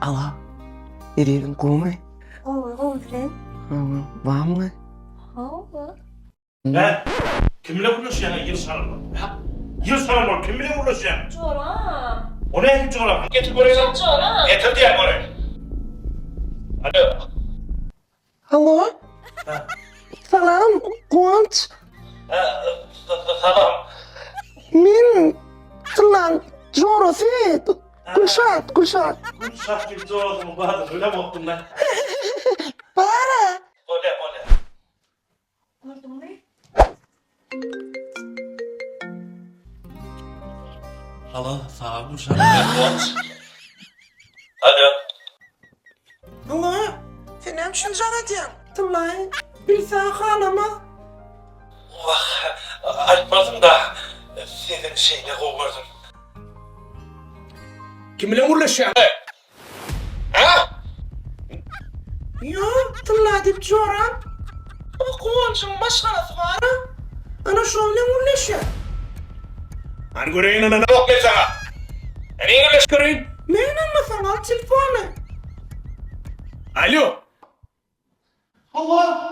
Alo. Ezizim gowmy? Gowy, gowy sen. Hawa, barmy? Hawa. Hä? Kim bilen gürleşýäň ýer şaran bolup? Hä? Ýer şaran bolup kim bilen gürleşýäň? Joram. O nähili joram? Getir göreýin. Joram. Getir diýýän göreýin. Alo. Alo. Salam, Guwanç. Hä, salam. Men Tyllaň jorasy. Gülşat, Gülşat. Gülşat diýip jorasynyň badyny bilemokdym men. Bar-a. Bolýa, bolýa. Gördüňmi? Alo, salam Gülşat. Alo. Alo, sen näme üçin jaň edýäň? Tyllaý, bilse halamaz. Wah, aýtmadym-da, sesiňi şeýle gowy gördüm. Kim bilen gürleşýäň? Hä? Ýok, Tylla diýip joram. O Guwanjyň maşgalasy bar-a. Ana şo bilen gürleşýär. Hany göreýin ynanamok men saňa. Hany gürleş göreýin. Men ynanmasaň al telefony. Alýo. Hawa.